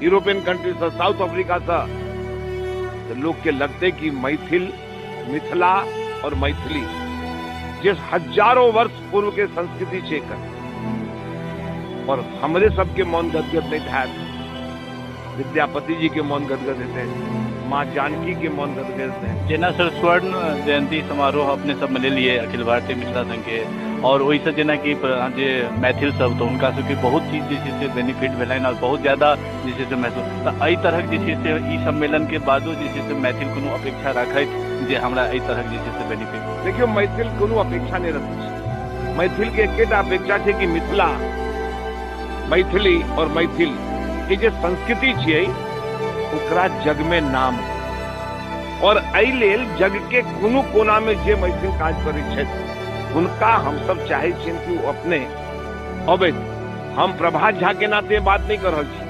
European कंट्रीसँ, south अफ्रीकासँ, तऽ लोकके लगतै कि मैथिल, मिथिला और मैथिली जे हजारों वर्ष पूर्व के संस्कृति छै एकर। और हमरे सबके मन गदगद नहीं हैत, विद्यापति जी के मन गदगद हेतै, माँ जानकी के मन गदगद हेतै। जेना सर स्वर्ण जयंती समारोह अपने सब मनेलिए अखिल भारतीय मिथिला संघ के, और ओहिसँ जेनाकि जे मैथिल सब तऽ हुनका सबके बहुत चीज जे छै से बेनिफिट भेलनि और बहुत ज्यादा जे छै से महसूस, तऽ एहि तरहक जे छै से ई सम्मेलन के बादो जे छै से मैथिल कोनो अपेक्षा राखथि जे हमरा एहि तरहक जे छै से बेनिफिट? देखियौ, मैथिल कोनो अपेक्षा नहि रखै छै। मैथिल के एकेटा अपेक्षा छै कि मिथिला, मैथिली और मैथिल के जे संस्कृति छियै ओकरा जग में नाम हो, और एहि लेल जग के कोनो कोना में जे मैथिल काज करै छथि हुनका हमसब चाहै छियनि कि ओ अपने अबैत। हम प्रभात झा के नाते बात नहीं कर रहल छी,